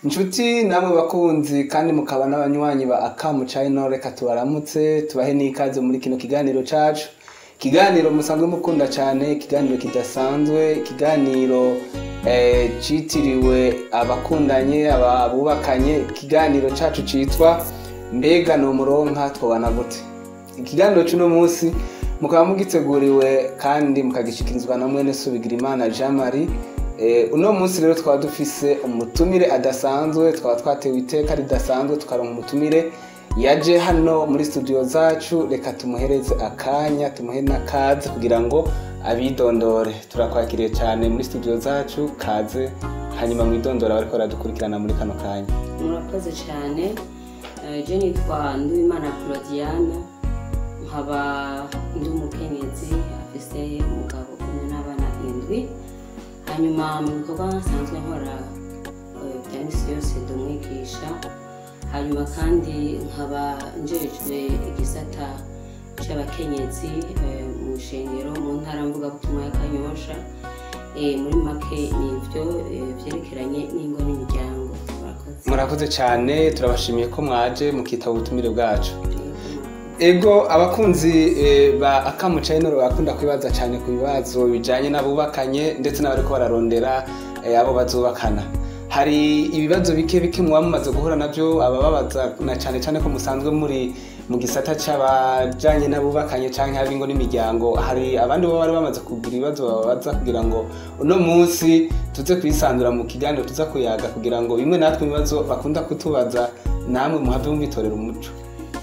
Inshuti namwe bakunzi kandi mukaba n'abanywanyi ba Akamu Channel, reka tubaramutse tubahe n'ikaze muri kino kiganiro cacu, ikiganiro musanzwe mukunda cyane, ikiganiro kidasanzwe, ikiganiro citiriwe abakundanye, abubakanye, ikiganiro cacu citwa "Mbega nomuronka twobana gute?" Ikiganiro c'uno munsi mukaba mugiteguriwe kandi mukagishikirizwa na mwene Subigirimana Jean Marie. Uno munsi rero twaba dufise umutumire adasanzwe, twaba twatewe iteka ridasanzwe tukaronka umutumire yaje hano muri studio zacu. Reka tumuhereze akanya, tumuhe n'akaze kugira ngo abidondore. Turakwakiriye cyane muri studio zacu, kaze, hanyuma mwidondore abariko baradukurikirana muri kano kanya. Murakoze cyane. Je nitwa Nduwimana Claudiane, nkaba ndi umukenyezi afise umugabo umwe n'abana indwi. Hanyuma mu bikorwa nsanzwe nkora bya misi yose, ndi umwigisha, hanyuma kandi nkaba njejwe igisata c'abakenyezi mu shengero mu ntara mvugabutumwa ya Kanyosha. Muri make ni ivyo vyerekeranye n'ingo n'imiryango. Murakoze. Murakoze cyane, turabashimiye ko mwaje mukitaba ubutumire bwacu. Ego, abakunzi ba Akamu Channel bakunda kwibaza cyane ku bibazo bijanye n'abubakanye ndetse n'abariko bararondera abo bazubakana. Hari ibibazo bike bike muba mumaze guhura navyo abababaza, na cyane cyane ko musanzwe muri mu gisata c'abajanye n'abubakanye canke ab'ingo n'imiryango. Hari abandi baba bari bamaze kugira ibibazo bababaza kugira ngo uno munsi tuze kwisanzura mu kiganiro tuza kuyaga, kugira ngo bimwe natwe ibibazo bakunda kutubaza namwe muhave mubitorera umuco?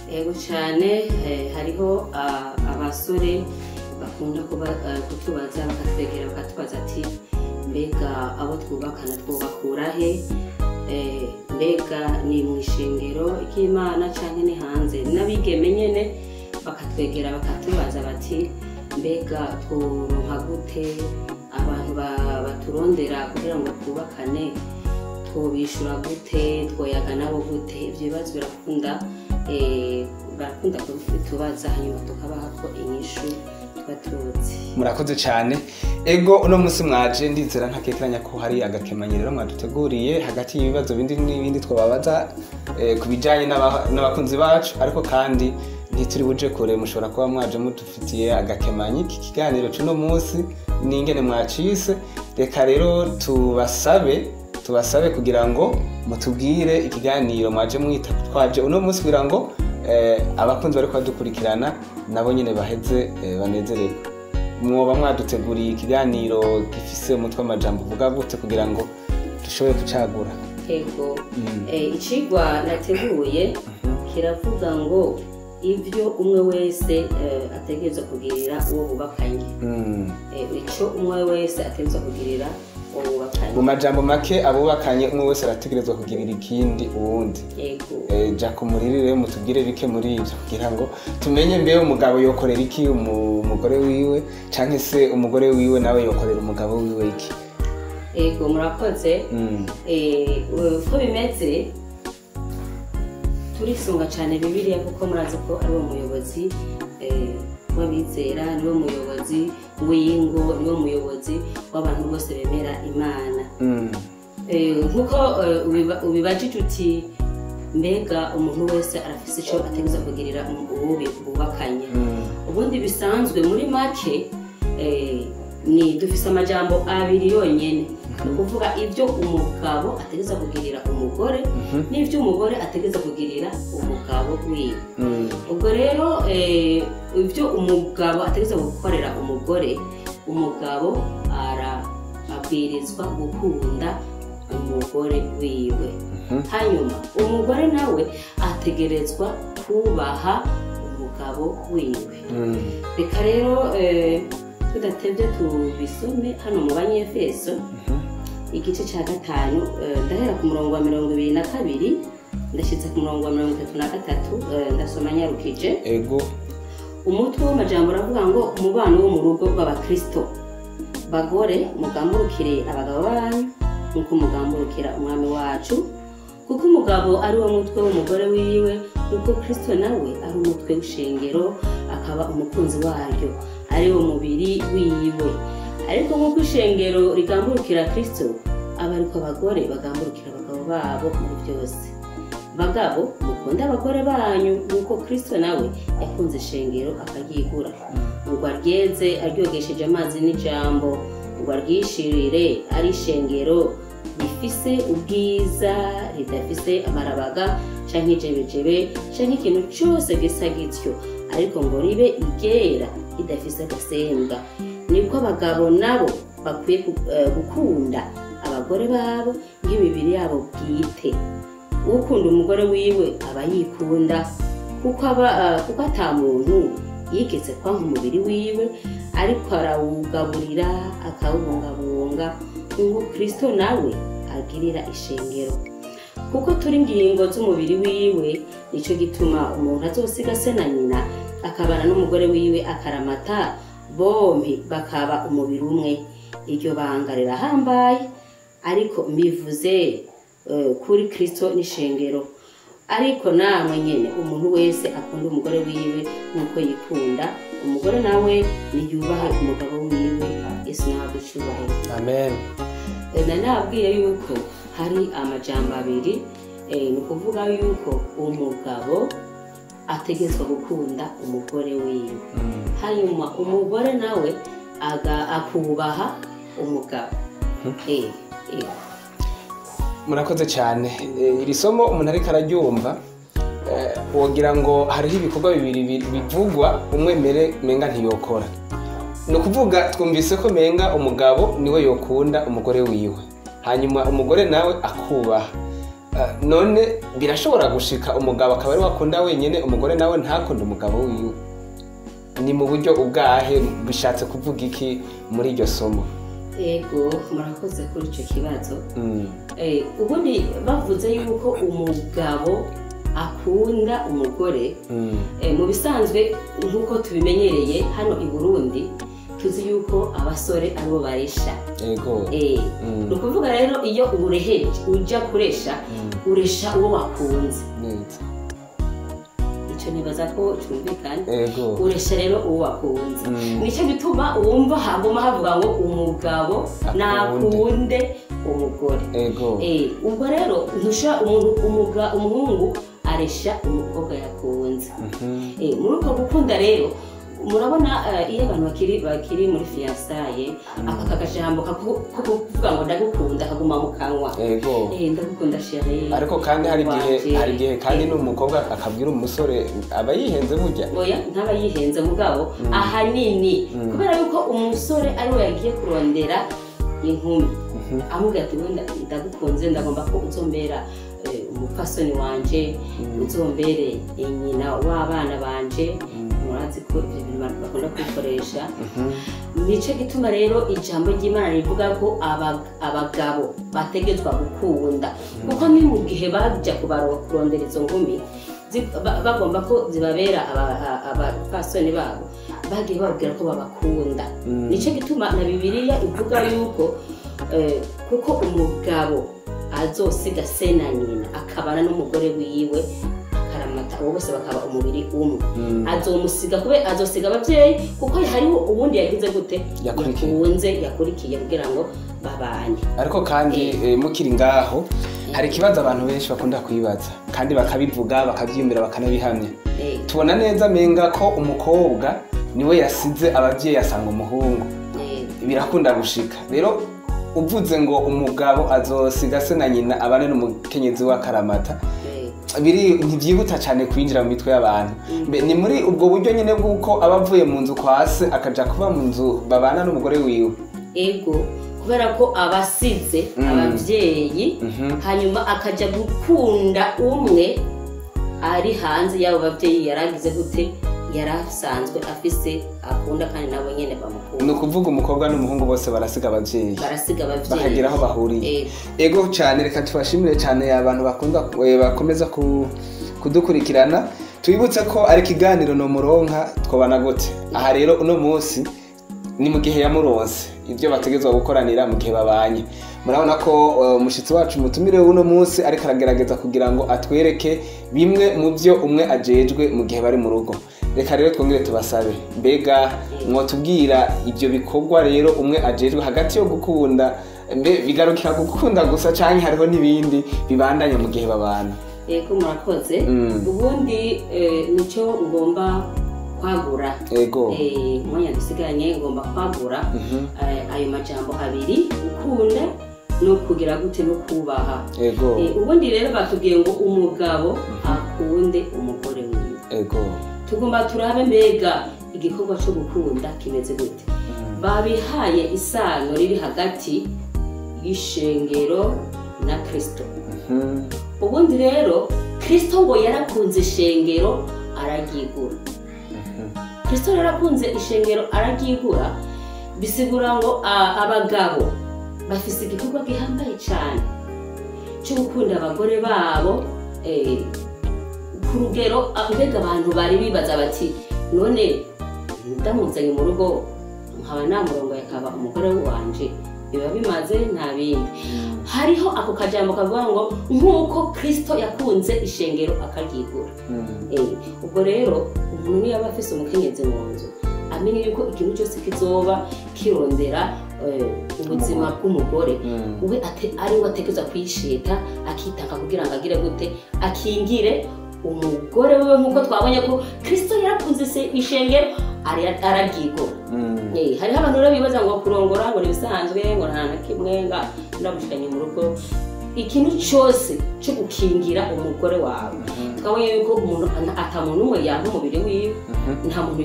Ego cyane, hariho abasore bakunda kutubaza, bakatwegera bakatubaza ati: "Mbega abo twubakana twubakura he? Mbega ni mu ishengero ry'Imana canke ni hanze?" N'abigeme nyene bakatwegera bakatubaza bati: "Mbega tworonka gute abantu baturondera kugira ngo twubakane? Twobishura gute? Twoyaga nabo gute?" Ivyo bibazo barakunda kubitubaza, hanyuma tukabaha ko inyishu tuba tuzi. Murakoze cyane. Ego, uno munsi mwaje, ndizera ntakekeranya ko hari agakemanyi rero mwaduteguriye hagati y'ibibazo bindi n'ibindi twababaza ku bijanye n'abakunzi bacu. Ariko kandi ntituri buje kure, mushobora kuba mwaje mudufitiye agakemanyi iki kiganiro c'uno munsi n'ingene mwacise. Reka rero tubasabe kugira ngo mutubwire ikiganiro mwaje mwita twaje uno munsi, kugira ngo abakunzi bariko badukurikirana nabo nyene baheze banezererwe. Mwoba mwaduteguriye ikiganiro gifise umutwe w'amajambo uvuga gute, kugira ngo dushobore kucagura? Ego. Icigwa nateguye kiravuga ngo ibyo umwe wese ategerezwa kugirira uwo bubakanye. Ico umwe wese ategerezwa kugirira uwo bubakanye. Mu majambo make, abubakanye umwe wese arategerezwa kugirira ikindi uwundi. Ego. Ja kumuririre, mutubwire bike muri ivyo kugira ngo tumenye mbe umugabo yokorera iki umugore wiwe, canke se umugore wiwe nawe yokorera umugabo wiwe iki? Ego, murakoze. Uko bimeze, turisunga cyane Bibiliya, kuko murazi ko ari wo muyobozi w'abizera, niwe muyobozi w'ingo, niwe muyobozi w'abantu bose bemera Imana. Nkuko ubibajije uti: "Mbega umuntu wese arafise ico ategerezwa kugirira uwo bubakanye?" Ubundi bisanzwe, muri make, ni dufise amajambo abiri yonyene, ni ukuvuga ibyo umugabo ategerezwa kugirira umugore n'ibyo umugore ategerezwa kugirira umugabo wiwe. Ubwo rero ibyo umugabo ategerezwa gukorera umugore, umugabo abwirizwa gukunda umugore wiwe, hanyuma umugore nawe ategerezwa kubaha umugabo wiwe. Reka rero tudatebye tubisome hano mu Banyefeso, igice cya 5, ndahera ku murongo wa 22 ndashyitse ku murongo wa 33, ndasoma nyarukije. Ego. Umutwe w'amajambo uravuga ngo umubano wo mu rugo rw'abakristo. Bagore, mugamburukire abagabo banyu nk'uko mugamburukira Umwami wacu, kuko umugabo ari wo mutwe w'umugore wiwe, nk'uko Kristo nawe ari umutwe w'ishengero, akaba umukunzi waryo, ari wo mubiri wiwe. Ariko nk'uko ishengero rigamburukira Kristo, Aba ariko abagore bagamburukira abagabo babo muri byose. Bagabo, mukunde abagore banyu nk'uko Kristo nawe yakunze ishengero akaryigura, ngo aryeze aryogesheje amazi n'ijambo, ngo aryishirire ari ishengero rifise ubwiza, ridafise amarabaga canke ijebejebe canke ikintu cose gisa gityo, ariko ngo ribe iryera ridafise agasembwa. Niko abagabo nabo bakwiye gukunda abagore babo nk'imibiri yabo bwite. Ukunda umugore wiwe aba yikunda, kuko ata muntu yigeze kwanka umubiri wiwe, ariko arawugaburira akawubungabunga, ngo Kristo nawe agirira ishengero. Kuko turi ingingo z'umubiri wiwe, nico gituma umuntu azosiga se na nyina akabana n'umugore wiwe akaramata, bombi bakaba umubiri umwe. Iryo banga rirahambaye, ariko mbivuze kuri Kristo n'ishengero. Ariko namwe nyene, umuntu wese akunda umugore wiwe nk'uko yikunda, umugore nawe niyubahe umugabo wiwe. Yesu nawe icubahiro. Amen. Nababwiye yuko hari amajambo abiri, ni ukuvuga yuko umugabo ategetswe gukunda umugore wiwe, hanyuma umugore nawe akubaha umugabo. Murakoze cyane. Iri somo umuntu ariko araryumva wogira ngo hariho ibikorwa bibiri bivugwa, umwe mbere menga ntiyokora. Ni ukuvuga twumvise ko menga umugabo niwe yokunda umugore wiwe, hanyuma umugore nawe akubaha. None birashobora gushika umugabo akaba ari wakunda wenyine, umugore nawe ntakunde umugabo wiwe? Ni mu buryo ubwahe? Bishatse kuvuga iki muri iryo somo? Ego, murakoze kuri icyo kibazo. Ubundi bavuze yuko umugabo akunda umugore, mu bisanzwe nk'uko tubimenyereye hano i Burundi, tuzi yuko abasore aribo baresha. Ego. Ni ukuvuga rero iyo ureheje ujya kuresha, uresha uwo wakunze. Icyo nibaza ko cyumvikana. Uresha rero uwo wakunze. Nicyo gituma wumva haguma havuga ngo umugabo nakunde umugore. Ubwo rero ntusha umuhungu aresha umukobwa yakunze. Muri uko gukunda rero, murabona iyo abantu bakiri muri fiançailles, aka kajambo ko kuvuga ngo ndagukunda kaguma mu kanwa. Ndagukunda chérie. Ariko kandi hari igihe kandi n'umukobwa akabwira umusore aba yihenze burya. Oya, ntaba yihenze mugabo ahanini kubera yuko umusore ari we yagiye kurondera inkumi, amubwira ati ndagukunze, ndagomba ko uzombera umupfasoni wanje, uzombere nyina w'abana banje. Murazi ko ibyo bintu bakunda kubikoresha. Nico gituma rero ijambo ry'Imana rivuga ko abagabo bategetswa gukunda, kuko ni mu gihe bajya kurondera izo nkumi bagomba ko zibabera abapfasoni babo, bagiye bababwira ko babakunda. Nico gituma na Bibiliya ivuga yuko kuko umugabo azosiga se na nyina akabana n'umugore wiwe akaramata, abo bose bakaba umubiri umwe. Azomusiga kube azosiga abavyeyi, kuko hariho ubundi yagize gute yakunze yakurikiye kugira ngo babane. Ariko kandi mukiri ngaho hari ikibazo abantu benshi bakunda kwibaza kandi bakabivuga bakabyiyumvira bakanabihamya. Tubona neza menga ko umukobwa niwe yasize abavyeyi asanga umuhungu. Birakunda gushika rero uvuze ngo umugabo azosiga se na nyina abane n'umukenyezi wa karamata, biri ntivyihuta cyane kwinjira mu mitwe y'abantu. Ni muri ubwo buryo nyine bw'uko abavuye mu nzu kwa se akaja kuba mu nzu babana n'umugore wiwe. Ego, kubera ko abasize abavyeyi, hanyuma akaja gukunda umwe ari hanze y'abo bavyeyi yaragize gute, yarasanzwe afise akunda kandi nabo nyene bamukunda. Ni ukuvuga umukobwa n'umuhungu bose barasiga abavyeyi, bakagira aho bahuriye. Ego cyane, reka tubashimire cyane abantu bakunda bakomeza kudukurikirana. Twibutse ko ari ikiganiro no muronka twobana gute. Aha rero uno munsi ni mu gihe yamuronse ibyo bategezwa gukoranira mu gihe babanye. Murabona ko umushitsi wacu mutumire uno munsi ariko aragerageza kugira ngo atwereke bimwe mu byo umwe ajejwe mu gihe bari mu rugo. Reka rero twongere tubasabe, mbega mwotubwira ibyo bikorwa rero umwe ajejwe hagati yo gukunda Mbe bigarukira gukunda gusa canke hariho n'ibindi bibandanya mu gihe babana? Yego, murakoze. Ubundi nicyo ngomba kwagura. Umwanya dusigaranye ngomba kwagura ayo majambo abiri, gukunda no kugira gute no kubaha. Ubundi rero batubwiye ngo umugabo akunde umugore wiwe. Tugomba turabe mbega igikorwa cyo gukunda kimeze gute. Babihaye isano riri hagati y'ishengero na Kristo. Ubundi rero Kristo ngo yarakunze ishengero araryigura. Kristo yarakunze ishengero araryigura, bisigura ngo abagabo bafise igikorwa gihambaye cyane cyo gukunda abagore babo ku rugero mbega abantu bari bibaza bati none ndamuzanye mu rugo nkaba namurongoye akaba umugore wanje biba bimaze nta bindi. Hariho ako kajambo kavuga ngo nk'uko Kristo yakunze ishengero akaryigura. Ubwo rero umuntu niyo aba afise umukenyezi mu nzu amenye yuko ikintu cyose kizoba kirondera ubuzima bw'umugore we ari we atekereza kwishita akitanga kugira ngo agire gute akingire umugore wewe, nk'uko twabonye ko Kristo yarakunze ishengero araryigura. Hariho abantu rero bibaza ngo kurongora ngo nibisanzwe ngo nta na kimwe nga ndamushikanye mu rugo. Ikintu cyose cyo gukingira umugore wawe, twabonye yuko umuntu atamuntu umwe yanka umubiri wiwe, nta muntu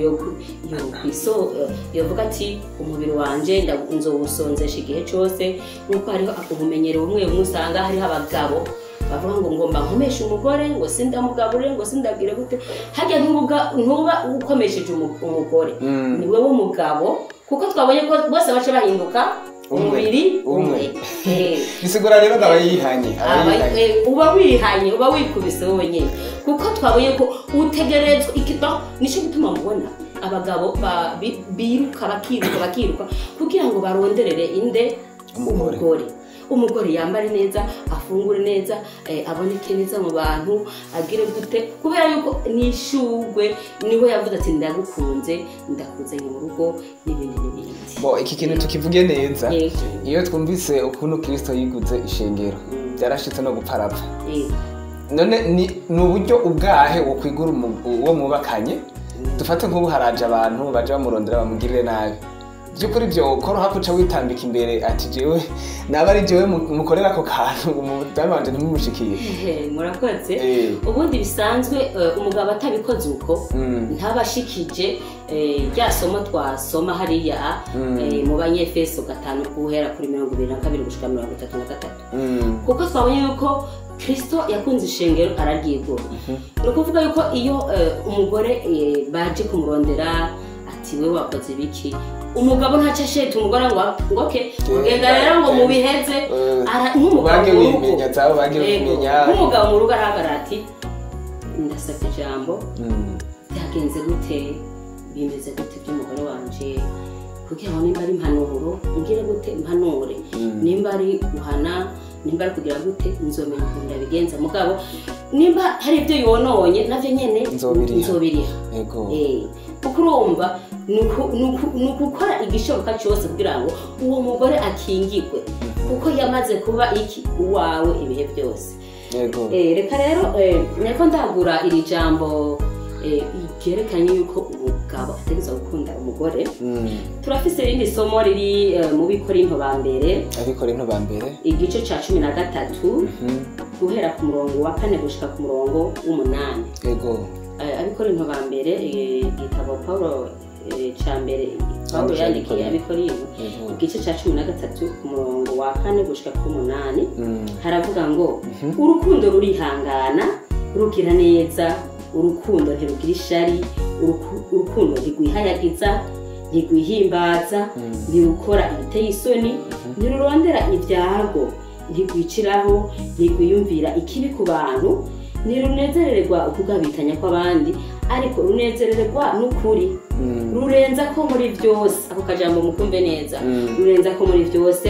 yovuga ati umubiri wanje nzowusonzesha igihe cyose. Nk'uko hariho ubumenyero bumwe bumwe usanga hariho abagabo bavuga ngo ngomba nkomeshe umugore ngo sindamugabure ngo sindabwire gute. Harya ntuba ukomesheje umugore, ni wewe mugabo, kuko twabonye ko bose bace bahinduka umubiri umwe. Bisigura rero ngo abayihanye uba wihanye, uba wikubise wowe nyine, kuko twabonye ko utegerezwa ikiba. Nicyo gituma mubona abagabo biruka bakiruka kugira ngo baronderere inde umugore. Umugore yambare neza, afungure neza, aboneke neza mu bantu, agire gute, kubera yuko nishugwe niwe yavuze ati ndagukunze ndakuzanye mu rugo n'ibindi n'ibindi. Bo iki kintu tukivuge neza, iyo twumvise ukuntu Kristo yiguze ishengero byarashitse no gupfa. None ni uburyo ubwahe wo kwigura uwo mwubakanye? Dufate nk'ubu haraje abantu baje bamurondera bamugirire nabi, by'ukuri byo koroha kuca witambika imbere ati jewe naba ari jewe mukorera ako kantu umudamu wanje ntimumushikiye. Murakoze. Ubundi bisanzwe umugabo atabikoze uko ntabashikije rya somo twasoma hariya mu Banyefeso 5 guhera kuri 22 gushika 33, kuko twabonye yuko Kristo yakunze ishengero araryigura. Ni ukuvuga yuko iyo umugore baje kumurondera ati we wakoze ibiki, umugabo ntaca asheta umugore ngo okay ugenda rero ngo mubiheze. Nk'umugabo mu rugo arahagarara ati ndasabye ijambo, byagenze gute, bimeze gute by'umugore wanje, kugira ngo nimba ari impanuro ngire gute impanure, nimba ari guhana, nimba ari kugira gute nzomenya ukuntu ndabigenza. Mugabo nimba hari ibyo yononye navyo nyene nzobiriha. Kuko urumva ni ukukora igishoboka cyose kugira ngo uwo mugore akingirwe, kuko yamaze kuba iki uwawe ibihe byose. Reka rero niko ndagura iri jambo ryerekanye yuko umugabo ategerezwa gukunda umugore. Turafise irindi somo riri mu Bikorinto ba mbere, Abikorinto ba mbere igice ca 13 guhera ku murongo wa 4 gushika ku murongo w'8. Abikorinto ba mbere, igitabo Paulo ca mbere Paulo yandikiye Abikorinto igice ca 13 ku murongo wa 4 gushika ku 8, haravuga ngo urukundo rurihangana, rugira neza, urukundo ntirugira ishari, urukundo ntirwihayagiza, ntirwihimbaza, ntirukora ibiteye isoni, ntirurondera ibyago, ntirwiciraho, ntirwiyumvira ikibi ku bantu, ntirunezererwa ukugabitanya kw'abandi, ariko runezererwa n'ukuri, rurenza ko muri byose. Ako kajambo mukumve neza, rurenza ko muri byose,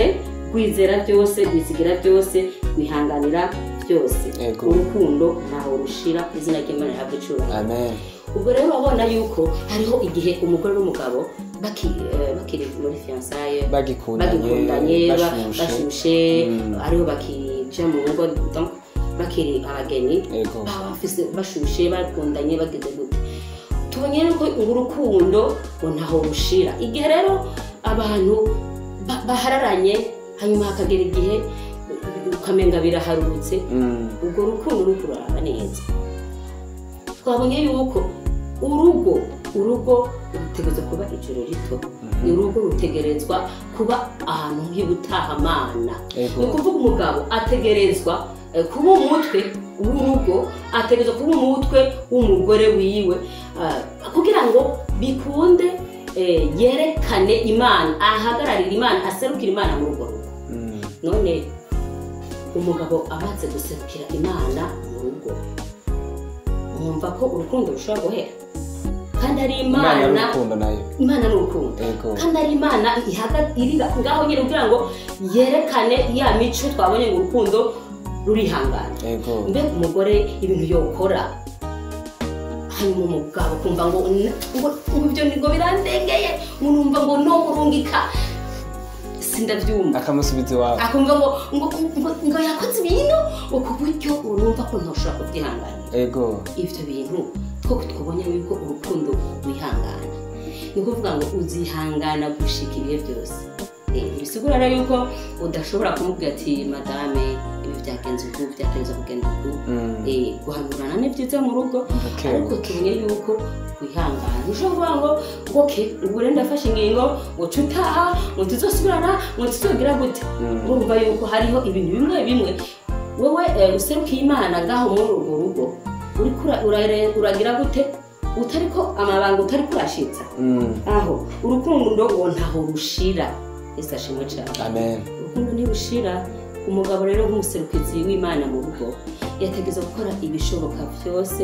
rwizera byose, rwizigira byose, rwihanganira byose. Urukundo ntaho rushira, izina ry'Imana rihabwe icyubahiro. Amen. Ubwo rero urabona yuko hariho igihe umugore n'umugabo bakiri muri fiançailles, bagikundanye, bagikundanye, bashushe. Bashushe, ariho bakija mu ngo, donc bakiri abageni, baba bafise bashushe, bakundanye, bageze gute. Tubonye rero ko urukundo ngo ntaho rushira. Igihe rero abantu bahararanye, hanyuma hakagera igihe ukamenga biraharurutse, ubwo rukundo uri kuraraba neza. Twabonye yuko urugo rutegerezwa kuba ijoro rito, urugo rutegerezwa kuba ahantu h'ibutahamana. Ni ukuvuga umugabo ategerezwa kuba umutwe w'urugo, ategerezwa kuba umutwe w'umugore wiwe, kugira ngo bikunde, yerekane Imana, ahagararire Imana, aserukire Imana muri urwo rugo. None umugabo amaze guserukira Imana mu rugo, mwumva ko urukundo rushobora guhera? Kandi ari Imana Imana y'urukundo nayo. Imana ni urukundo. Kandi ari Imana iri ngaho nyine kugira ngo yerekane ya mico twabonye ngo urukundo rurihangana. Mbega umugore ibintu yokora, hanyuma umugabo kumva ngo ibyo ngo birandengeye, ngo numva ngo no murungika sindabyumva. Akamusubiza iwabo. Akumva ngo yakoze ibintu ngo ku buryo urumva ko ntoshobora kubyihanganira. Ivyo bintu two twabonye yuko urukundo wihangana, ni ukuvuga ngo uzihangana gushika ibihe byose. Bisigura rero yuko udashobora kumubwira ati: "Madame, ibi byagenze uku, byagenze kugenda uku." Guhanurana ni byiza mu rugo, ariko tubonye yuko wihangana, ntushobora kuvuga ngo okay, ubu rero ndafashe ingingo ngo tutaha, ngo tuzosubirana, ngo tuzogira gute. Urumva yuko hariho ibintu bimwe bimwe wowe userukiye Imana ngaho muri urwo rugo, uriko uragira gute, utariko amabanga, utariko urashitsa. Aho urukundo ngo ntaho rushira. Yesu ashimwe cyane. Amen. Urukundo ntirushira. Umugabo rero nk'umuserukizi w'Imana mu rugo yategerezwa gukora ibishoboka byose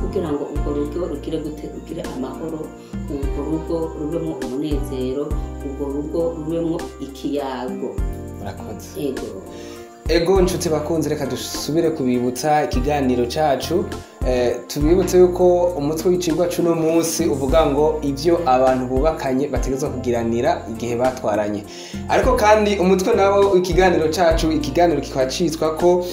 kugira ngo urwo rugo rugire gute? Rugire amahoro, urwo rugo rubemo umunezero, urwo rugo rubemo ikiyago. Murakoze. Ego. Ego, nshuti bakunze, reka dusubire kubibutsa ikiganiro cacu. Tubibutse yuko umutwe w'icigwa c'uno munsi uvuga ngo ibyo abantu bubakanye bategerezwa kugiranira igihe batwaranye. Ariko kandi umutwe nawo ikiganiro cacu, ikiganiro kikaba citwa ko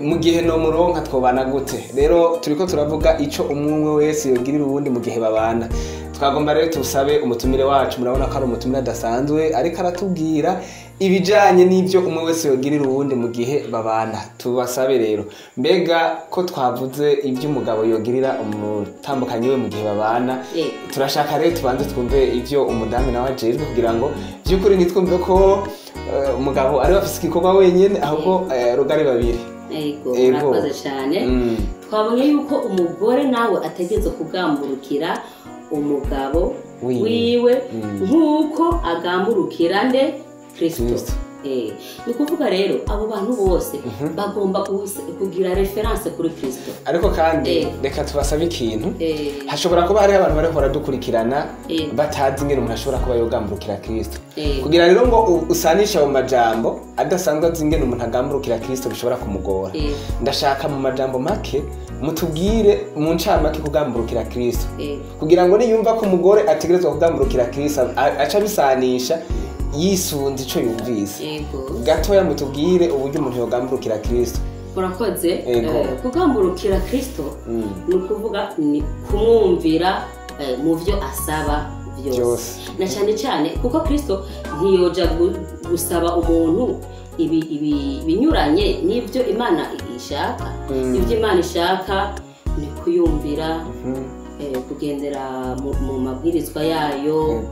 mu gihe no muronka twobana gute. Rero turiko turavuga ico umwe wese yogirira uwundi mu gihe babana. Twagomba rero tusabe umutumire wacu, murabona ko ari umutumire adasanzwe, ariko aratubwira ibijanye n'ibyo umwe wese yogirira uwundi mu gihe babana. Tubasabe rero, mbega ko twavuze ibyo umugabo yogirira umutambukanyi we mu gihe babana, turashaka rero tubanze twumve ibyo umudamu nawe ajejwe, kugira ngo by'ukuri ntitwumve ko umugabo ari we afise igikorwa wenyene, ahubwo rugari babiri. Ego. Ego. Murakoze cyane. Twabonye yuko umugore nawe ategerezwa kugamburukira umugabo wiwe. Wiwe, nk'uko agamburukira nde? Kristo. Kristo. Ni ukuvuga rero abo bantu bose bagomba kugira référence kuri Kristo. Ariko kandi reka tubasabe ikintu. Hashobora kuba hariho abantu bariko baradukurikirana batazi ingene umuntu ashobora kuba yogamburukira Kristo. Kugira rero ngo usanishe ayo majambo adasanzwe azi ingene umuntu agamburukira Kristo, bishobora kumugora. Ndashaka mu majambo make mutubwire mu ncamake kugamburukira Kristo, kugira ngo niyumva ko umugore ategerezwa kugamburukira Kristo, aca abisanisha yisunze ico yumvise. Gatoya mutubwire uburyo umuntu yogamburukira Kristo. Murakoze. Ego. Kugamburukira Kristo ni ukuvuga ni kumwumvira mu byo asaba byose. Byose. Na cyane cyane kuko Kristo ntiyoja gusaba umuntu ibi binyuranye n'ibyo Imana ishaka. Ibyo Imana ishaka ni kuyumvira, kugendera mu mabwirizwa yayo,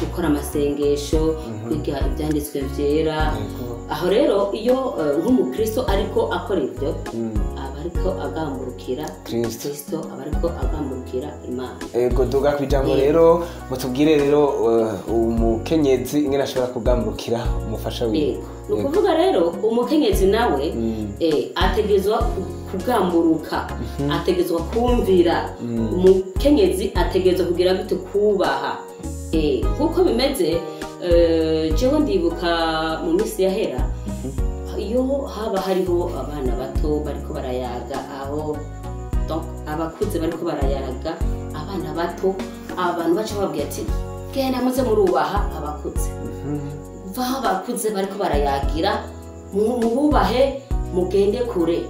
gukora amasengesho, kwiga ibyanditswe byera. Aho rero iyo nk'umukristo ariko akora ibyo, aba ariko agamburukira Kristo. Kristo, aba ariko agamburukira Imana. Ego, duga ku ijambo. Rero mutubwire rero umukenyezi ingene ashobora kugamburukira umufasha wiwe. Yego. Ni ukuvuga rero umukenyezi nawe ategerezwa kugamburuka, ategerezwa kumvira. Umukenyezi ategerezwa kugira gute? Kubaha. Nk'uko bimeze, jewe ndibuka mu minsi yahera iyo haba hariho abana bato bariko barayaga aho Donc abakuze bariko barayaga, abana bato, abantu baca bababwira ati genda muze murubaha abakuze, vaho abakuze bariko barayagira, mububahe, mugende kure.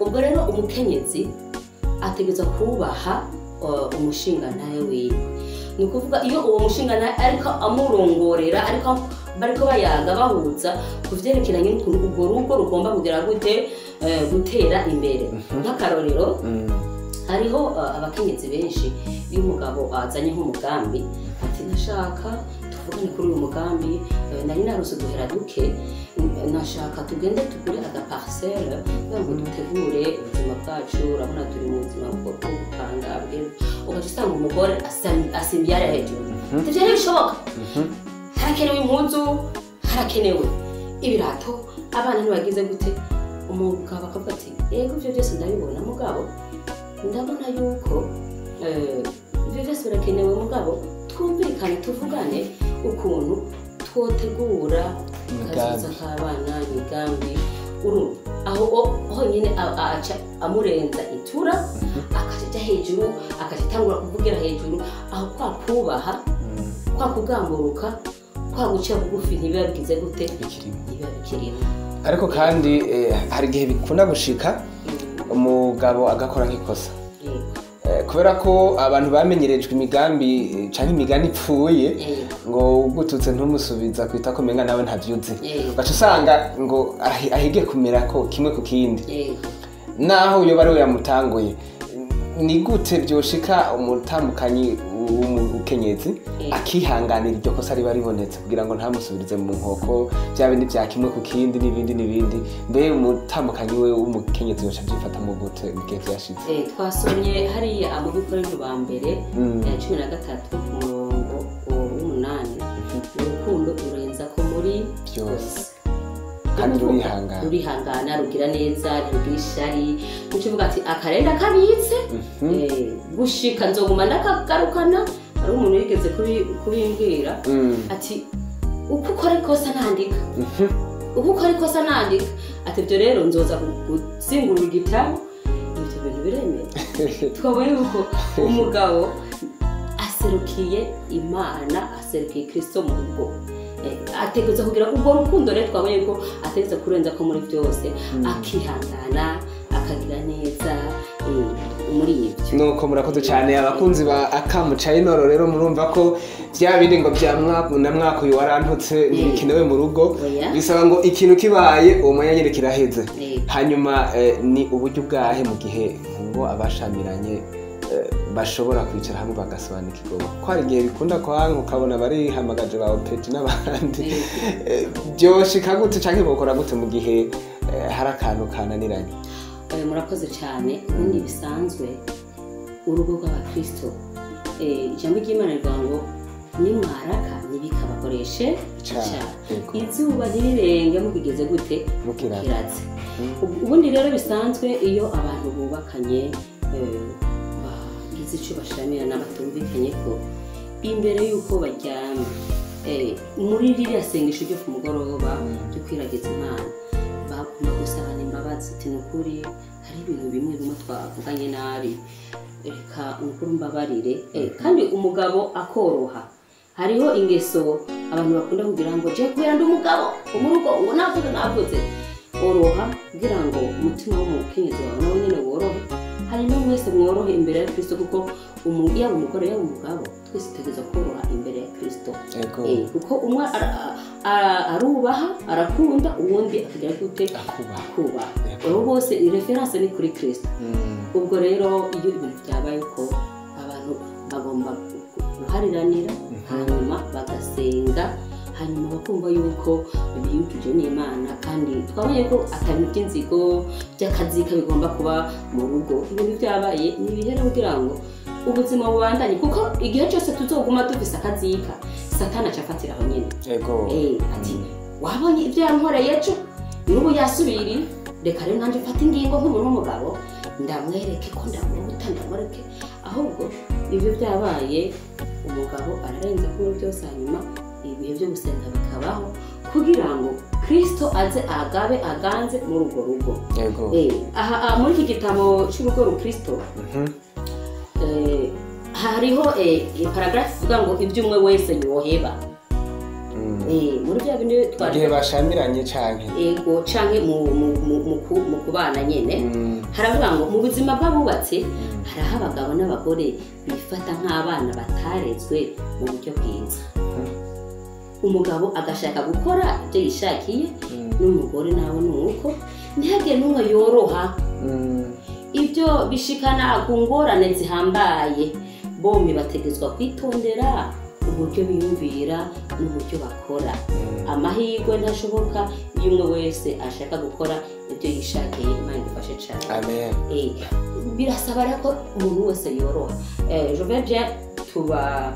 Ubwo rero umukenyezi ategerezwa kubaha umushingantahe wiwe. Ni ukuvuga iyo uwo mushingantahe ariko amurongorera, ariko bariko bayaga bahuza ku vyerekeranye n'ukuntu urwo rugo rugomba kugira gute, gutera imbere. Nk'akarorero, hariho abakenyezi benshi iyo umugabo azanye nk'umugambi ati ndashaka tuvugane kuri uyu mugambi, nari narose uduhera duke, nashaka tugende tugure agaparcelle kugira ngo dutegure ubuzima bwacu, urabona turi mu buzima bwo gupanga, ugaca usanga umugore asimbyara hejuru. Ivyo ntibishoboka, harakenewe impuzu, harakenewe ibirato, abana ntibagize gute. Umugabo akavuga ati yego ivyo byose ndabibona, mugabo ndabona yuko ivyo byose birakenewe, mugabo twumvikane tuvugane ukuntu twotegura kazoza k'abana, imigambi. Urumva aho honyine aca amurenza itura, akaca aja hejuru, akaca atangura kuvugira hejuru. Aho kwa kubaha, kwa kugamburuka, kwa guca bugufi ntibiba bigize gute, ntibiba bikirimo. Ariko kandi hari igihe bikunda gushika umugabo agakora nk'ikosa, kubera ko abantu bamenyerejwe imigambi canke imigani ipfuye, ngo ugututse ntumusubiza kwita ko menga nawe ntavyuzi, ugaca usanga ngo ahige kumera ko kimwe ku kindi, naho yoba ariwe yamutanguye. Ni gute vyoshika umutambukanyi w'umukenyezi akihanganira iryo kosa riba ribonetse kugira ngo ntamusubirize mu nkoko, vya bindi vya kimwe ku kindi n'ibindi n'ibindi? Mbe umutambukanyi we w'umukenyezi yoca avyifata mu gute mu gihe vyashitse? Twasomye hariya mu Bikorinto ba mbere 13 ku murongo w'umunani, urukundo rurenza ko muri byose kandi rurihangana, rurihangana, rugira neza, rugira ishari. Nico uvuga ati akarenda kabitse, gushika nzoguma ndakagarukana. Hari umuntu yigeze kubimbwira ati uko ukora ikosa nandika, uko ukora ikosa nandika, ati ibyo rero nzoza gusingurura igitabo. Ibyo bintu biremewe. Twabonye yuko umugabo aserukiye Imana, aserukiye Kristo mu rugo, ategereza kugira ubwo rukundo. Rero twabonye ko ategereza kurenza ko muri byose, akihangana, akagira neza muri ibyo. Nuko murakoze cyane abakunzi ba Akamu Channel. Rero murumva ko vya bindi ngo vya mwaku na mwaku uyu warantutse ntibikenewe mu rugo, bisaba ngo ikintu kibaye uwo mwanya nyene kiraheze. Hanyuma ni uburyo bwahe mu gihe ngo abashamiranye bashobora kwicara hamwe bagasobanukirwa? Kuko hari igihe bikunda kwanka ukabona barihamagaje ba opeti n'abandi. Byoshika gute canke bokora gute mu gihe hari akantu kananiranye? Murakoze cyane. Ubundi bisanzwe urugo rw'abakristo, ijambo ry'Imana rivuga ngo nimwaraka ntibikabakoreshe icyaha, izuba ntirirenge mukigeze gute, mukiratse. Ubundi rero bisanzwe iyo abantu bubakanye bagize icyo bashamirana batumvikanye ko imbere y'uko baryama, muri ririya sengesho ryo ku mugoroba ryo kwiragiza Imana, bagomba gusabana imbabazi ati ni ukuri hari ibintu bimwe bimwe twavuganye nabi, reka ukuri mbabarire. Kandi umugabo akoroha. Hariho ingeso abantu bakunda kugira ngo je kubera ndi umugabo mu rugo ngo navuze navuze. Oroha kugira ngo umutima w'umukenyezi wawe nawe nyene worohe, hanyuma mwese mworohe imbere ya Kristo, kuko yaba umugore yaba umugabo twese tutegerezwa koroha imbere ya Kristo. Kuko umwe arubaha, arakunda, uwundi akagira gute, akubaha. Abo bose reference ni kuri Kristo. Ubwo rero iyo ibintu byabaye ko abantu bagomba guhariranira, hanyuma bagasenga, hanyuma bakumva yuko biyujuje n'Imana. Kandi twabonye ko atari by'inzigo by'akazika bigomba kuba mu rugo. Ibintu byabaye nibihera kugira ngo ubuzima bubandanye, kuko igihe cyose tuzoguma dufise akazika, Satani acafatira aho nyene. Ati wabonye ibyo yankoreye ejo, n'ubu yasubiriye, reka rero nanje mfate ingingo nk'umuntu w'umugabo, ndamwereke ko ndamuruta, ndamureke. Ahubwo ibyo byabaye umugabo ararenza kuri byose, hanyuma ibihe byo gusenga bikabaho Kugira ngo Kristo aze agabe aganze muri urwo rugo. Yego. Aha muri iki gitabo cy'urugo rukristo hariho paragraphe ivuga ngo ibyo umwe wese yoheba. Muri bya bindi twari igihe bashamiranye canke ego canke mu kubana nyene. Haravuga ngo mu buzima bw'abubatse hariho abagabo n'abagore bifata nk'abana batarezwe mu buryo bwiza. Umugabo agashaka gukora ibyo yishakiye, n'umugore nawe ni uko, ntihagire n'umwe yoroha. Ibyo bishikana ku ngorane zihambaye. Bombi bategetswa kwitondera uburyo biyumvira n'uburyo bakora. Amahirwe ntashoboka iyo umwe wese ashaka gukora ibyo yishakiye. Imana idufashe cyane. Amen. Birasaba rero ko umuntu wese yoroha. Je vais bien, tuba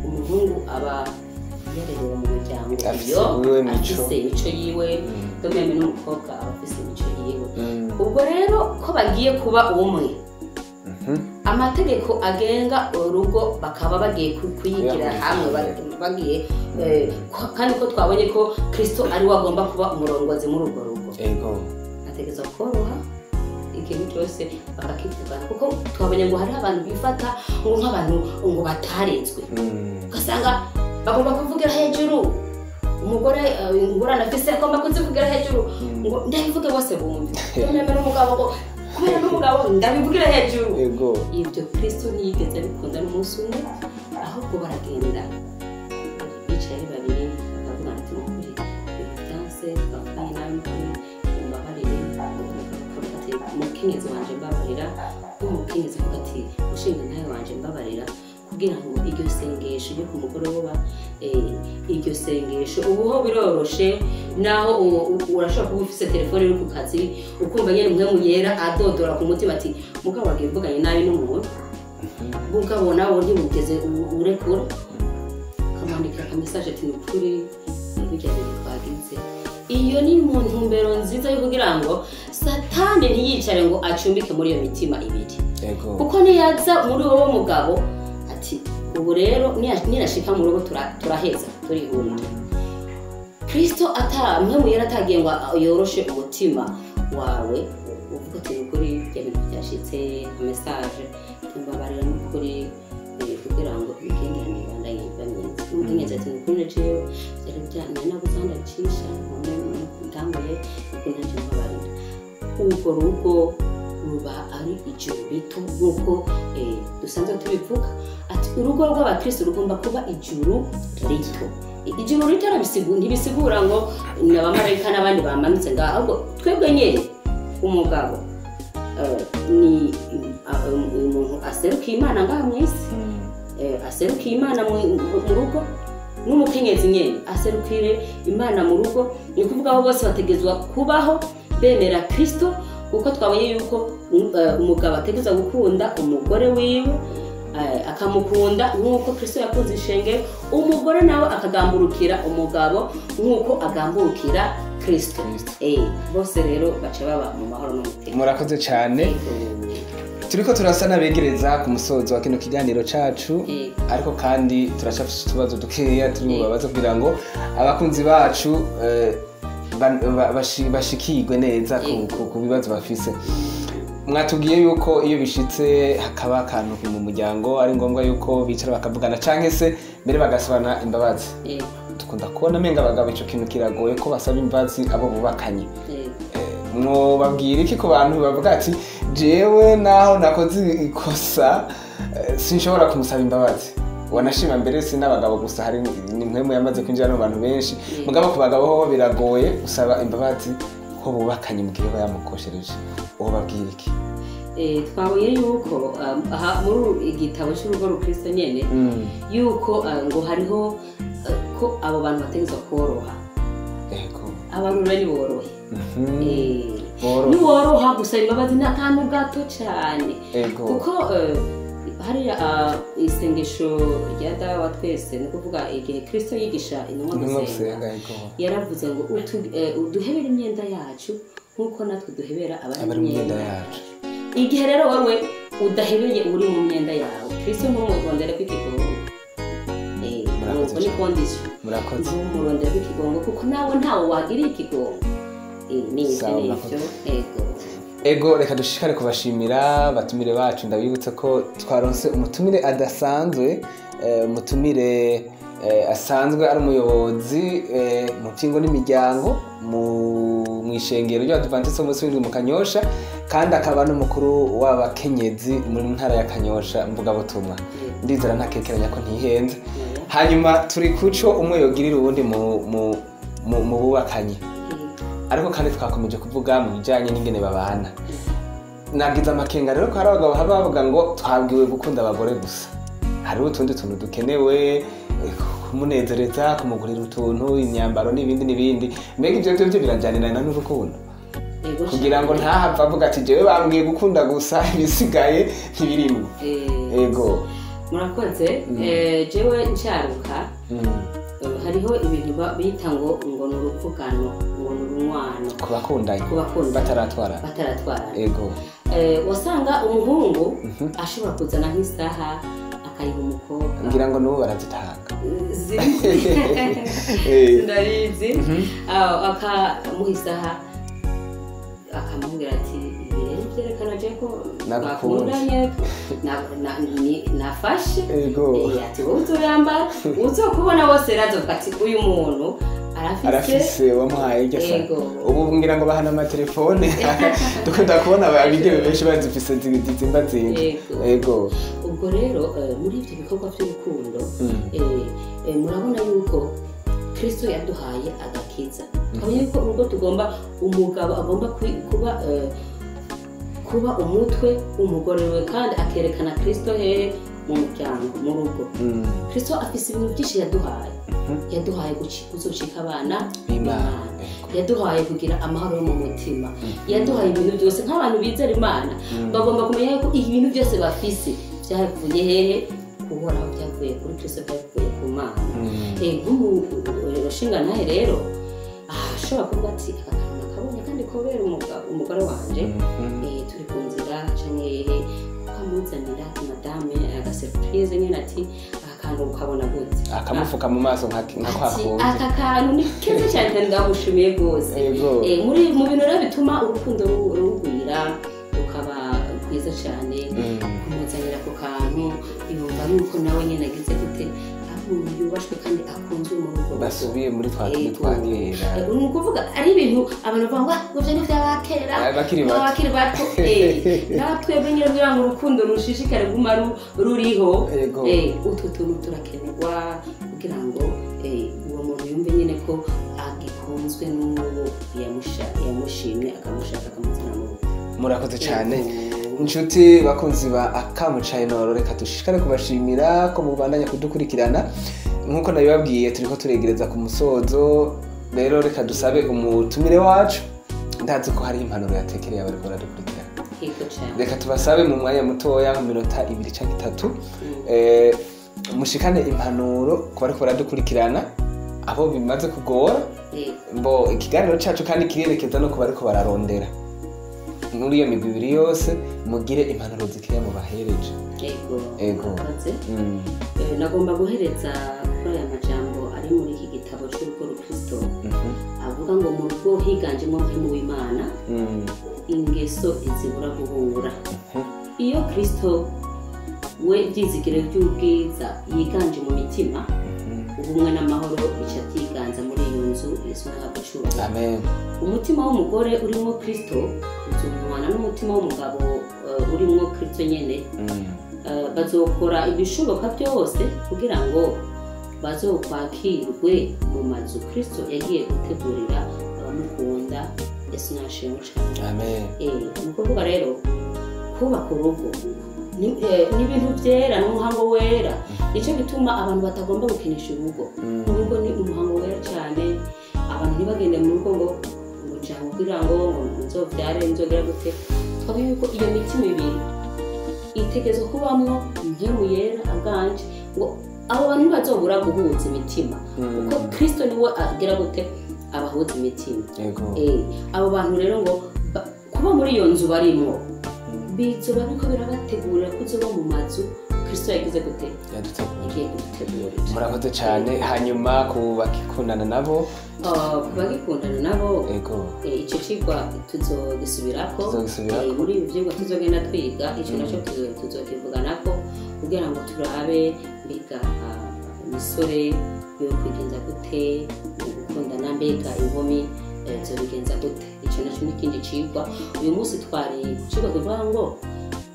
umuhungu aba yarerewe mu muryango Afise iyo wiwe mico. afise imico yiwe, de même n'umukobwa aba afise imico yiwe. Ubwo rero ko bagiye kuba umwe, amategeko agenga urugo bakaba bagiye kuyigira Kuyakurikiza. hamwe, bagiye kandi ko twabonye ko Kristo ari we agomba kuba umurongozi muri urwo rugo, Ego. ategerezwa koroha ikintu cyose bakakivugana, kuko twabonye ngo hariho abantu bifata ngo nk'abantu ngo batarezwe, ugasanga bagomba kuvugira hejuru. Umugore ingorane afise agomba kuzivugira hejuru, ngo ndabivuge bose bumve. Même n'umugabo ngo kubera n'umugabo ndabivugira hejuru. Ego. Ibyo Kristo ntiyigeze abikunda n'umunsi umwe, ahubwo baragenda bicaye ari babiri bakavuga ati: "Nukuri ibintu byanse twavuganye nawe, nukuri umbabarire." Bakavuga ati: "Umukenyezi wanje mbabarira." N'umukenyezi avuga ati: "Ushinga ntawe wanje mbabarira." Kugira ngo iryo sengesho ryo ku mugoroba, iryo sengesho ubu ho biroroshe, naho urashobora kuba ufise telefone uri ku kazi, ukumva nyene Mpwemu Yera adodora ku mutima ati: "Mugabo wagiye uvuganye nabi n'umuntu, mugabo nawe ntibugeze urekura." Ukamwandikira aka message ati: "Ni ukuri bijya bintu twagize." Iyo ni mu ntumbero nziza yo kugira ngo Satani ntiyicare ngo acumbike muri iyo mitima ibiri. Ego. Kuko niyaza muri wowe mugabo ati: "Ubu rero ninashika mu rugo turaheza turihurira." Kristo ata Mpwemu Yera atagiye ngo yoroshe umutima wawe, uvuga ati: "Nukuri ibyo bintu byashitse, message, mbabarira n'ukuri," kugira ngo imigenderanire ibandanye iba myiza. N'umukenyezi ati: "Nukuri na jewe byari byananiye, nabuze aho ndabicisha, none ntanguye uko nanje mbabarira." Urwo rugo ruba ari ijuru rito, nk'uko dusanzwe tubivuga ati urugo rw'abakristo rugomba kuba ijuru rito. Ijuru rito ntibisigura ngo ni abamarayika n'abandi bamanutse ngaho, ahubwo twebwe nyene umugabo ni umuntu aserukiye Imana ngaha mu isi, aserukiye Imana mu rugo, n'umukenyezi nyene aserukire Imana mu rugo. Ni ukuvuga aho bose bategezwa kubaho bemera Kristo, kuko twabonye yuko umugabo ategerezwa gukunda umugore wiwe, akamukunda nk'uko Kristo yakunze ishengero, umugore nawe akagamburukira umugabo nk'uko agamburukira Kristo. Kristo. Bose rero baca baba mu mahoro n'umutekano. Murakoze cyane. Turiko turasa n'abegereza ku musozo wa kino kiganiro cacu, ariko kandi turacafise utubazo dukeya turi bubabaze kugira ngo abakunzi bacu bashikirwe neza ku bibazo bafise. Mwatubwiye yuko iyo bishitse hakaba akantu mu muryango, ari ngombwa yuko bicara bakavugana canke se mbere bagasabana imbabazi. Dukunda kubona amenga abagabo ico kintu kiragoye ko basaba imbabazi abo bubakanye. Mwobabwira iki ku bantu bavuga ati: "Jewe naho nakoze ikosa, sinshobora kumusaba imbabazi"? Wanashima mbere si n'abagabo gusa, hari ni Mpwemu yamaze kwinjira no mu bantu benshi. Mugabo ku bagabo ho biragoye gusaba imbabazi ko bubakanye mu gihe yamukoshereje. Uwo babwira iki? Twabonye yuko aha muri igitabo cy'urugo rukristo nyene yuko ngo hariho ko abo bantu bategerezwa koroha. Abantu rero niborohe. Borohe. Niworoha gusaba imbabazi ni akantu gato cyane, kuko hariya isengesho rya Dawe wa twese, ni ukuvuga igihe Kristo yigisha intumwa intumwa gusenga, gusenga, ego. Yaravuze ngo: "Uduhebere imyenda yacu nk'uko natwe duhebera abari abari mu mu myenda myenda yacu." Igihe rero wowe udahebeye uri mu myenda yawe, Kristo ntumugondere ko ikigongo. Murakoze. Murakoze Ni condition. Murakoze. Ntumurondera ikigongo kuko nawe ntawe wagiriye ikigongo. Ni ivyo, Sawa, ni ivyo. murakoze. Ego. Ego, reka dushishikare kubashimira batumire bacu. Ndabibutsa ko twaronse umutumire adasanzwe, umutumire asanzwe ari umuyobozi mu by'ingo n'imiryango mu ishengero ry'Abadivantiste b'umunsi w'indwi mu Kanyosha, kandi akaba n'umukuru w'abakenyezi mu ntara ya Kanyosha mvugabutumwa. Ndizera ntakekeranya ko ntihenze. Hanyuma turi kuco umwe yogirira uwundi mu bubakanye, ariko kandi twakomeje kuvuga mu bijyanye n'ingene babana. Nagize amakenga rero ko hari abagabo baba bavuga ngo twabwiwe gukunda abagore gusa, hariho utundi tuntu dukenewe, kumunezereza, kumugurira utuntu, imyambaro n'ibindi n'ibindi. Mbega ibyo byo birajyanirana n'urukundo? Ego. Kugira ngo ntahava avuga ati jewe bambwiye gukunda gusa, ibisigaye ntibirimwo. Ego. Murakoze. Jewe nsharuka, hariho ibintu bita ngo ni uruvugano, ngo ni urunywano. Ku bakundanye. Ku bakundanye. Bataratwarana. Bataratwarana. Ego. Wasanga umuhungu ashobora kuzana nk'isaha akayiha umukobwa. Ngira ngo n'ubu barazitanga. Ndabizi. Akamuha isaha, akamubwira ati ibi rero byerekana je ko Nagukunze. twakundanye, nafashe. Ego. Ati wowe uzoyambara, uzokubona wose rero azovuga ati uyu muntu arafise. Arafise wamuhaye iryo sa. Ego. Ubu ngira ngo bahana amatelefone, dukunda kubona abigeme benshi bazifise zizimba zinga. Ego. Ego. Ubwo rero muri ibyo bikorwa by'urukundo, murabona yuko Kristo yaduhaye agakiza, twabonye yuko urugo tugomba, umugabo agomba kuba umutwe w'umugore we, kandi akerekana Kristo hehe? Mu muryango, mu rugo. Kristo afise ibintu byinshi yaduhaye. Yaduhaye kuzocika abana b'Imana. b'Imana. Yaduhaye kugira amahoro yo mu mutima. Yaduhaye ibintu byose. Nk'abantu bizera Imana bagomba kumenya yuko ibintu byose bafise byavuye hehe? Kuhoraho, byavuye kuri Kristo, byavuye ku Mana. Nk'umushingantahe rero ashobora kuvuga ati aka kantu nakabonye kandi kobera umugore wanje. Turi ku nzira canke hehe, ukamuzanira madame agasurprise nyene, ati aka kantu ukabona gute? Akamufuka mu maso nka kwa Ati, kundi. Aka kantu ni keza cyane kandi ndagushimiye rwose. Ego. Muri mu bintu rero bituma urukundo rugwira rukaba rwiza cyane, kumuzanira ako kantu, yumva yuko nawe nyine agize gute, ari umuntu yubashwe kandi akunzwe mu rugo. Basubiye muri twa tundi Ego. twa kera. Ni ukuvuga ari ibintu abantu bavuga ngo ivyo ni ivy'abakera. Abakiri bato. Abakiri bato. Natwebwe nyine kugira ngo urukundo rushishikare guma ruriho. Ego. Utwo tuntu turakenerwa kugira ngo uwo muntu yumve nyine ko agikunzwe n'uwo yamushimye, akamushaka, akamuzana mu rugo. Murakoze cyane. Ego. Inshuti bakunzi ba Akamu Channel, reka dushishikare kubashimira ko mubandanya kudukurikirana. Nk'uko nabibabwiye, turiko turegereza ku musozo. Rero reka dusabe umutumire wacu, ndazi ko hari impanuro yatekereye abariko baradukurikirana. Yego cyane. Reka tubasabe mu mwanya mutoya, mu minota 2 canke 3, mushikane impanuro ku bariko baradukurikirana, abo bimaze kugora. Yego. Mbo ikiganiro cacu kandi kirerekeza no ku bariko bararondera. Muri iyo migwi ibiri yose mugire impanuro zikeya mubahereje. Yego. Ego. Murakoze. Nagomba guhereza kuri aya majambo ari muri iki gitabo cy'urugo rukristo, avuga ngo mu rugo higanjemo Mpwemu w'Imana, ingeso ntizibura guhura. Iyo Kristo we ibyizigiro by'ubwiza yiganje mu mitima, ubumwe n'amahoro bica byiganza muri iyo nzu. Yesu ntabwo icubahiro. Amen. Umutima w'umugore urimo Kristo uzumwana n'umutima w'umugabo urimo Kristo nyene. Bazokora ibishoboka byose kugira ngo bazokwakirwe mu mazu Kristo yagiye gutegurira abamukunda. Yesu nashimwe cane. Amen. Ni ukuvuga rero kubaka urugo ni ibintu byera, ni umuhango wera. Nicyo gituma abantu batagomba gukinisha urugo. Urugo ni umuhango wera cyane. Abantu ntibagende mu rugo ngo nshaka kugira ngo nzobyare, nzogera gute. Twavuga yuko iyo mitima ibiri itegerezwa kubamwo Mpwemu Yera aganje, ngo abo bantu ntibazobura guhuza imitima, kuko Kristo niwe agira gute? Abahuza imitima. Yego. Abo bantu rero ngo kuba muri iyo nzu barimwo, bizoba biriko birabategurira kuzoba mu mazu. Kristo yagize gute? Yaduteguriye. Igiye kudutegurira. Murakoze cyane. Hanyuma ku bakikundana nabo? Ku bagikundana nabo, Ego. Ico cigwa tuzogisubirako. Tuzogisubirako. Muri ibi vyigwa tuzogenda twiga, ico naco tuzokivuganako kugira ngo turabe mbega imisore yo kwigenza gute mu gukundana, mbega inkumi zobigenza gute. Ico naco n'ikindi cigwa. Uyu munsi twari ku cigwa kivuga ngo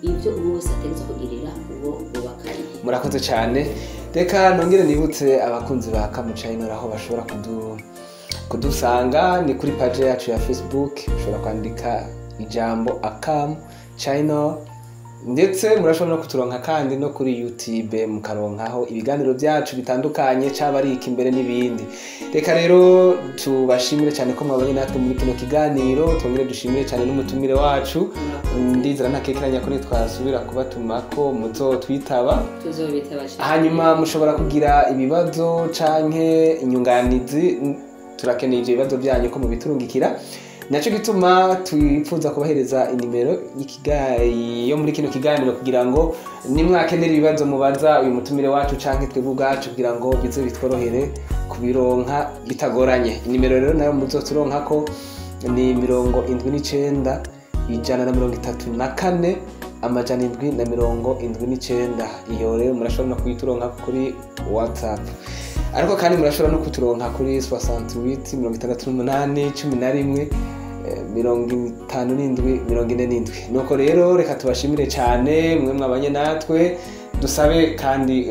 ibyo umwe wese ategerezwa kugirira uwo bubakanye. Murakoze cyane. Reka nongere nibutse abakunzi ba Kamucayinora aho bashobora kudusanga ni kuri page yacu ya Facebook. Ushobora kwandika ijambo Akamu Channel, ndetse murashobora no kuturonka kandi no kuri YouTube, mukaronkaho ibiganiro byacu bitandukanye, caba ari iki imbere n'ibindi. Reka rero tubashimire cyane ko mwabonye natwe muri kino kiganiro. Twongere dushimire cyane n'umutumire wacu. Ndizera ntakekeranya ko nitwasubira kubatuma ko muzotwitaba. Tuzobitaba cane. Hanyuma mushobora kugira ibibazo canke inyunganizi. Turakeneye ivyo bibazo byanyu ko mubiturungikira. Naco gituma twifuza kubahereza inimero yo muri kino kiganiro, kugira ngo nimwakenera ibibazo mubaza uyu mutumire wacu canke twebwe ubwacu, kugira ngo bize bitworohere kubironka bitagoranye. Inimero rero nayo muzoturonkako ni 79 134 779. Iyo rero murashobora no kuyituronka kuri WhatsApp, ariko kandi murashobora no kuturonka kuri 68 68 11 57 47. Nuko rero reka tubashimire cyane mwe mwabanye natwe. Dusabe kandi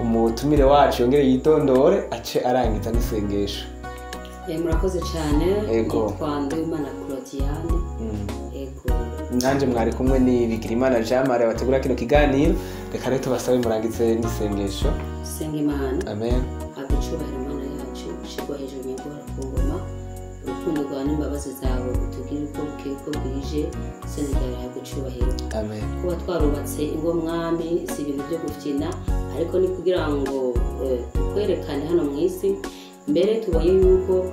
umutumire wacu yongere yitondore, ace arangiza n'isengesho. Murakoze cyane. Ego. Nitwa Nduwimana Claudiane. Ego. Nanjye mwari kumwe ni Bigirimana Jean Marie bategura kino kiganiro. Reka rero tubasabe murangize n'isengesho. Senga Imana. Amen. Agucubahira Imana yacu, ushirwa hejuru nyagora ku ngoma. Urukundo rwawe n'imbabazi zawe utugirire uko bukeye uko bwije. Izina ryawe rihabwe icubahiro. Amen. Kuba twarubatse ingo, Mwami, si ibintu byo gukina, ariko ni kugira ngo tukwerekane hano mu isi. Mbere tubonye yuko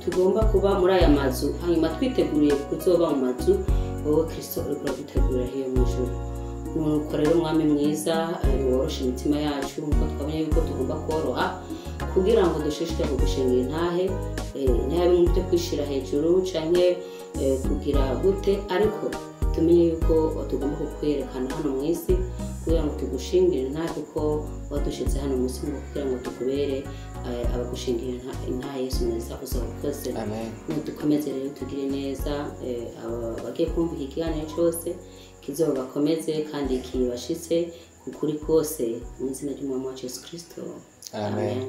tugomba kuba muri aya mazu, hanyuma twiteguriye kuzoba mu mazu wowe Kristo uriko uradutegurira hiyo mu ijuru. Nuko rero, Mwami mwiza, woroshe imitima yacu, nkuko twabonye yuko tugomba koroha kugira ngo dushishikare kugushingira intahe, intahe bimwe byo kwishira hejuru canke kugira gute, ariko tumenye yuko tugomba kukwerekana hano mu isi kugira ngo tugushingire intahe, kuko wadushitse hano mu isi ngo kugira ngo tukubere abagushingira intahe. Yesu mwiza, uzaba ukoze. Amen. Dukomeze rero tugire neza. Abagiye kumva iki kiganiro cyose kizobakomeze kandi kibashitse ku kuri kose, mu izina ry'Umwami wacu Yesu Kristo. Amen.